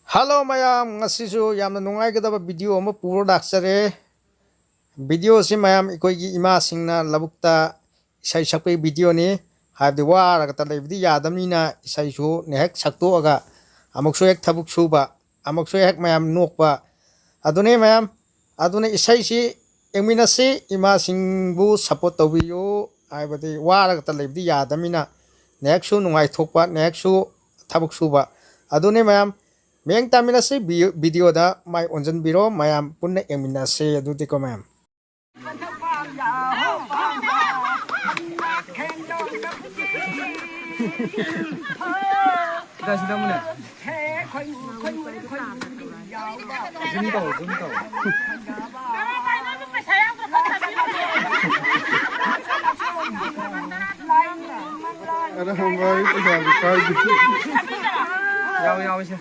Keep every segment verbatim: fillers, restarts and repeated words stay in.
Hello ꯃꯌꯥꯝ, ꯉꯁꯤꯁꯨ ꯌꯥꯝꯅ ꯅꯨꯡꯉꯥꯏꯒꯗꯕ ꯚꯤꯗꯤꯑꯣ ꯑꯃ ꯄꯨꯔ ꯂꯥꯛꯆꯔꯦ꯫ ꯚꯤꯗꯤꯑꯣꯁꯤ ꯃꯌꯥꯝ ꯑꯩꯈꯣꯏꯒꯤ ꯏꯃꯥꯁꯤꯡꯅ ꯂꯧꯕꯨꯛꯇ ꯏꯁꯩ ꯁꯛꯄꯒꯤ ꯚꯤꯗꯤꯑꯣꯅꯤ꯫ ꯍꯥꯏꯕꯗꯤ ꯋꯥꯔꯒꯇ ꯂꯩꯕꯗꯤ ꯌꯥꯗꯕꯅꯤꯅ ꯏꯁꯩꯁꯨ ꯉꯥꯏꯍꯥꯛ ꯁꯛꯇꯣꯛꯑꯒ ꯑꯃꯨꯛꯁꯨ ꯍꯦꯛ ꯊꯕꯛ ꯁꯨꯕ, ꯑꯃꯨꯛꯁꯨ ꯍꯦꯛ ꯃꯌꯥꯝ ꯅꯣꯛꯄ꯫ ꯑꯗꯨꯅꯤ ꯃꯌꯥꯝ, ꯑꯗꯨꯅ ꯏꯁꯩꯁꯤ ꯌꯦꯡꯃꯤꯟꯅꯁꯤ, ꯏꯃꯥꯁꯤꯡꯕꯨ ꯁꯞꯄꯣꯔꯠ ꯇꯧꯕꯤꯌꯨ꯫ ꯍꯥꯏꯕꯗꯤ ꯋꯥꯔꯒꯇ ꯂꯩꯕꯗꯤ ꯌꯥꯗꯕꯅꯤꯅ ꯉꯥꯏꯍꯥꯛꯁꯨ ꯅꯨꯡꯉꯥꯏꯊꯣꯛꯄ, ꯉꯥꯏꯍꯥꯛꯁꯨ ꯊꯕꯛ ꯁꯨꯕ꯫ ꯑꯗꯨꯅꯤ ꯃꯌꯥꯝ, ꯃꯤꯠꯌꯦꯡ ꯇꯥꯃꯤꯟꯅꯁꯤ, ꯚꯤ-, ꯚꯤꯗꯤꯑꯣꯗ ꯃꯥꯏ ꯑꯣꯟꯁꯤꯟꯕꯤꯔꯣ, ꯃꯌꯥꯝ ꯄꯨꯟꯅ ꯌꯦꯡꯃꯤꯟꯅꯁꯤ꯫ ꯑꯗꯨꯗꯤꯀꯣ ꯃꯌꯥꯝ꯫ ꯁꯤꯗ, ꯁꯤꯗ ꯑꯃꯅꯦ꯫ ꯖꯨꯝ ꯇꯧ, ꯖꯨꯝ ꯇꯧ꯫ ꯑꯔꯦ, ꯍꯪꯕ ꯑꯩ ꯄꯩꯁꯥꯁꯨ ꯄꯥꯏꯗꯦ꯫ ꯌꯥꯎ, ꯌꯥꯎ, ꯏꯆꯦ꯫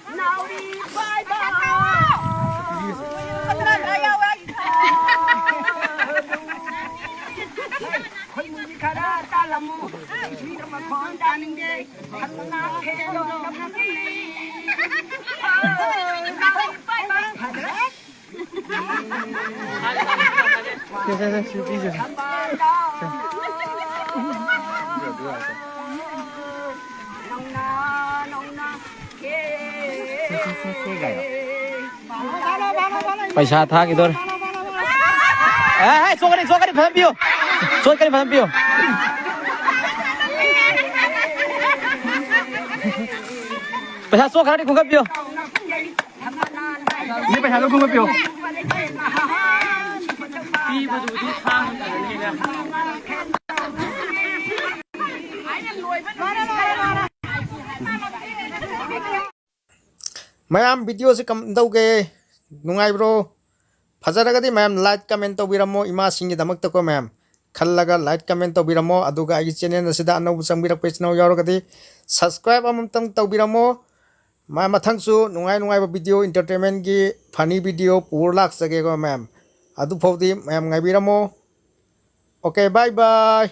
ꯈꯔ ꯇꯥꯜꯂꯝꯃꯨ꯫ ꯃꯤꯅ ꯃꯈꯣꯟ ꯇꯥꯅꯤꯡꯗꯦ꯫ ꯐꯖꯔꯦ꯫ ꯁꯦ, ꯁꯦ, ꯁꯦ, ꯁꯤ ꯄꯤꯁꯦ꯫ ꯁꯦ꯫ ꯄꯩꯁꯥ ꯊꯥꯈꯤꯗꯣꯔꯦ꯫ ꯑꯦ, ꯑꯦ, ꯆꯣꯠꯀꯅꯤ, ꯆꯣꯠꯀꯅꯤ, ꯐꯖꯅ ꯄꯤꯌꯨ꯫ ꯆꯣꯠꯀꯅꯤ, ꯐꯖꯅ ꯄꯤꯌꯨ꯫ ꯄꯩꯁꯥ ꯆꯣꯠꯈ꯭ꯔꯗꯤ ꯈꯨꯟꯒꯠꯄꯤꯌꯨ꯫ ꯁꯤ ꯄꯩꯁꯥꯗꯣ ꯈꯨꯟꯒꯠꯄꯤꯌꯨ꯫ ꯃꯌꯥꯝ, ꯚꯤꯗꯤꯑꯣꯁꯤ ꯀꯝꯗꯧꯒꯦ? ꯅꯨꯡꯉꯥꯏꯕ꯭ꯔꯣ? ꯐꯖꯔꯒꯗꯤ ꯃꯌꯥꯝ like comment ꯇꯧꯕꯤꯔꯝꯃꯣ, ꯏꯃꯥꯁꯤꯡꯒꯤꯗꯃꯛꯇꯀꯣ ꯃꯌꯥꯝ꯫ ꯈꯜꯂꯒ like comment ꯇꯧꯕꯤꯔꯝꯃꯣ, ꯑꯗꯨꯒ ꯑꯩꯒꯤ channel ꯑꯁꯤꯗ ꯑꯅꯧꯕ ꯆꯪꯕꯤꯔꯛꯄ ꯏꯆꯤꯟ ꯏꯅꯥꯎ ꯌꯥꯎꯔꯒꯗꯤ subscribe ꯑꯃꯃꯝꯇꯪ ꯇꯧꯕꯤꯔꯝꯃꯣ꯫ ꯃ-, ꯃꯊꯪꯁꯨ ꯅꯨꯡꯉꯥꯏ ꯅꯨꯡꯉꯥꯏꯕ video, entertainment ꯒꯤ funny video ꯄꯨꯔ ꯂꯥꯛꯆꯒꯦꯀꯣ ꯃꯌꯥꯝ꯫ ꯑꯗꯨꯐꯥꯎꯗꯤ ꯃꯌꯥꯝ ꯉꯥꯏꯕꯤꯔꯝꯃꯣ꯫ Okay, bye bye꯫